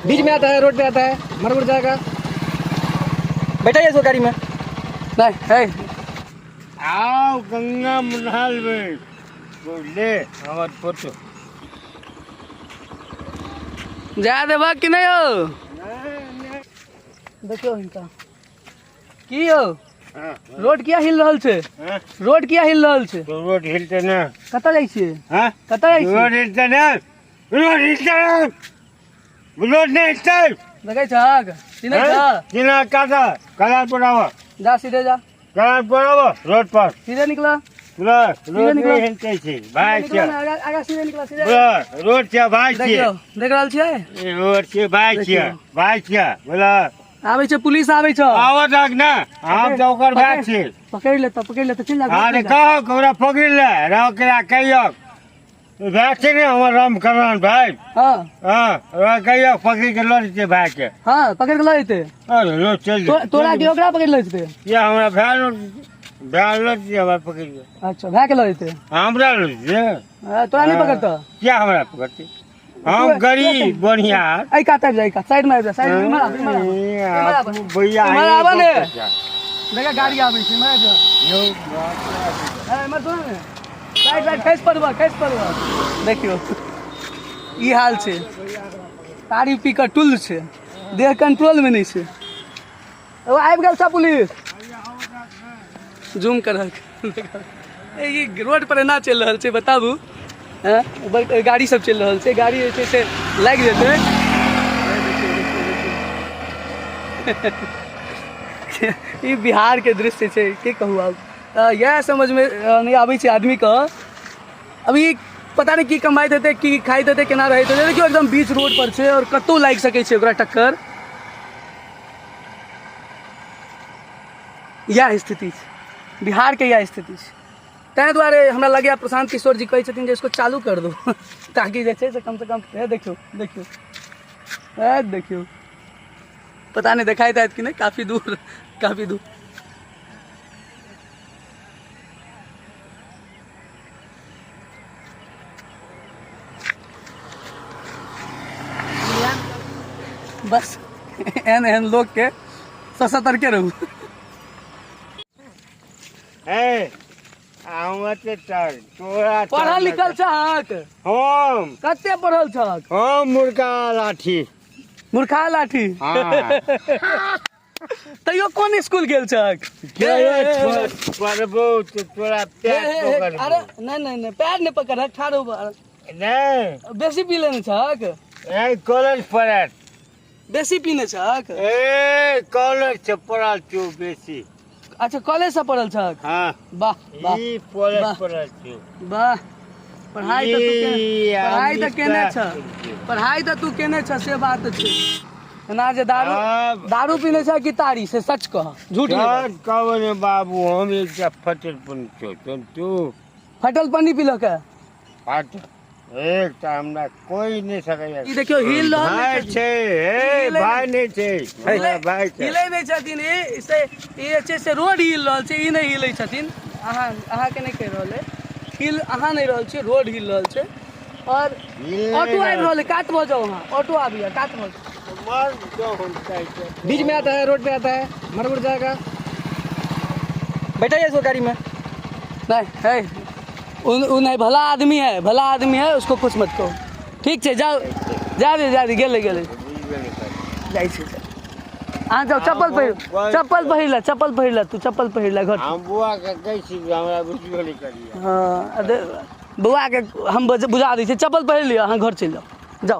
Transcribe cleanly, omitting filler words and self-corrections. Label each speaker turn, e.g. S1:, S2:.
S1: बीच में आता है, रोड पे आता है, मर उड़ जाएगा। बैठा इसको गाड़ी में। नहीं है।
S2: आओ गंगा मुन्हाल में ले हमर फोटो।
S1: जा देबा कि नहीं हो? देखियो हिनका की यौ, रोड किया हिल रहल छै? रोड किया हिल रहल छै?
S2: रोड हिलते ना।
S1: कतऽ जाइ छियै?
S2: हाँ?
S1: कतऽ जाइ छियै?
S2: रोड हिलते ना, रोड हिलते ना, रोड नहीं हिलते।
S1: देखै छहक, चिन्है छह?
S2: चिन्ह काटा कलार पर आवा।
S1: जा, सीधे जा।
S2: कलार पर आवा, रोड पर
S1: सीधे निकला।
S2: रोड
S1: निकलो।
S2: नहीं हिलते छै भाई।
S1: निकलो
S2: छै
S1: ने, आगा आगा सीधे निकला, सीधे।
S2: रोड छै भाई छै।
S1: देखियौ, देख रहल छियै?
S2: रोड छै भाई छै।
S1: देखियौ।
S2: भाई छै बोला।
S1: आबै छै पुलिस, आबै छै।
S2: आवत तक ना, हम तऽ ओकर भाई छी।
S1: पकड़ि लेतऽ, पकड़ि लेतऽ, चलि जा।
S2: अरे कहो ओकरा पकड़ि ले रह कहियो भाय छै ने हमर राम करण भाई।
S1: हाँ।
S2: हाँ, ओकरा कहियो पकड़ि के लऽ जेतै भाई के।
S1: हाँ, पकड़ि के लऽ जेतै।
S2: अरे लो चलि
S1: तोरा के ओकरा पकड़ि लऽ जेतै?
S2: या हमरा भाय भाय लऽ जेतै हमरा पकड़ि के।
S1: अच्छा, भाय के लऽ जेतै?
S2: हमरा लऽ जेतै।
S1: हाँ, तोरा नहि पकड़तऽ?
S2: किया हमरा पकड़तै? हम गरीब बनिहार।
S1: एहि कात आबि जा, एहि कात साइड में आबि जा, साइड में। इम्हर आब, इम्हर आब, इम्हर आब।
S2: भैया।
S1: इम्हर आबऽ ने। देखा, गाड़ी आबै छै, इम्हर आबि जा। है, इम्हर सुन ने, साइड साइड, खसि पड़बऽ, खसि पड़बऽ। देखियौ, ई हाल छै। तारी पी कऽ टुल छै, देह कंट्रोलमे नहि छै। ओ आबि गेल छ पुलिस। जूम करक। ई रोड पर एना चलि रहल छै, बताबू। हँ, गाड़ी सब चलि रहल छै, गाड़ी जे छै से लागि जेतै। देखियौ, देखियौ, देखियौ, ई बिहारके दृश्य छै, की कहू आब। इएह समझमे नहि आबै छै आदमीके। अभी पता नहि की कमाइत हेतै, की खाइत हेतै, केना रहैत हेतै। देखियौ, एकदम बीच रोड पर छै आओर कतहु लागि सकै छै ओकरा टक्कर। इएह स्थिति छै बिहारके, इएह स्थिति छै। ताहि दुआरे हमरा लगैए प्रशांत किशोर जी कहै छथिन जे इसको चालू कर दो, ताकि जे छै से कमसँ कम। हे देखियौ, देखियौ, हे देखियौ, पता नहि देखाइत हैत कि नहि, काफी दूर, काफी दूर। बस एहन एहन लोकके सतर्के रहू।
S2: ए आउ तर तोरा।
S1: पढ़ल लिखल छहक?
S2: हम?
S1: कते पढ़ल छहक?
S2: हम मुर्गा लाठी।
S1: मूर्खा लाठी?
S2: हाँ।
S1: तैयो कोन स्कूल गेल छहक?
S2: पढ़बो तो तोरा पैर पकड़बो।
S1: अरे नहीं नहीं नहीं, पैर नहीं पकड़, ठाढ़ हो।
S2: नहीं।
S1: बेसी पी लेने छहक?
S2: ए कॉलेज पढ़त।
S1: बेसी पीने छहक?
S2: ए कॉलेज से पढ़ल छौ बेसी।
S1: अच्छा, कॉलेज से पढ़ल छहक?
S2: हाँ।
S1: वाह वाह।
S2: ई कॉलेज
S1: वाह।
S2: पढ़ल छौ।
S1: वाह, पढ़ाई तऽ तू
S2: ई
S1: पढ़ाई तऽ
S2: आदमी
S1: केने छ।
S2: प्राप्त।
S1: पढ़ाई तऽ तू केने छ, से बात छै। एना जे दारू दारू पीने छ कि तारी, से सच कह, झूठ नहीं बाज।
S2: सच कहबो ने बाबू, हम एकटा फटल पन छौ तू।
S1: फटल पन्नी पीलक है?
S2: फट एकटा हमरा कोई नहीं सकैया।
S1: ई देखियौ, हिल रहल नहि
S2: भाय
S1: छथिन।
S2: छै, हे
S1: हिलै
S2: भाय नहि छै, हमरा भाय छै।
S1: हिलै नहि छथिन ई से। ई जे छै से रोड हिल रहल छै, ई नहि हिलै छथिन। अहाँ अहाँके नहि कहि रहल अइ, हिल अहाँ नहि रहल छियै, रोड हिल रहल छै। आओर
S2: हिल नहि
S1: ऑटो आबि
S2: रहल।
S1: रहल अइ, कात भऽ जाउ अहाँ, ऑटो आबैया, कात भऽ जाउ।
S2: मर जाउ हम चाहै छियै।
S1: बीच में आता है, रोड पे आता है, मर उड़ जाएगा। बैठा इसको गाड़ी में। नहीं है उन, उ नहीं, भला आदमी है, भला आदमी है, उसको कुछ मत कहो। ठीक छै, जाओ, जा दे, जा दे। गेलै, गेलै। जाइ छै। अहाँ जाओ, चप्पल पहिर, चप्पल पहिर ले, चप्पल पहिर ले, तू चप्पल पहिर ले घर।
S2: हम बुआ के कहै छी जे हमरा बुझबे नहि करियै।
S1: हँ, बौआके हम बुझा दै छियै। चप्पल पहिर लिअ, अहाँ घर चलि जाउ।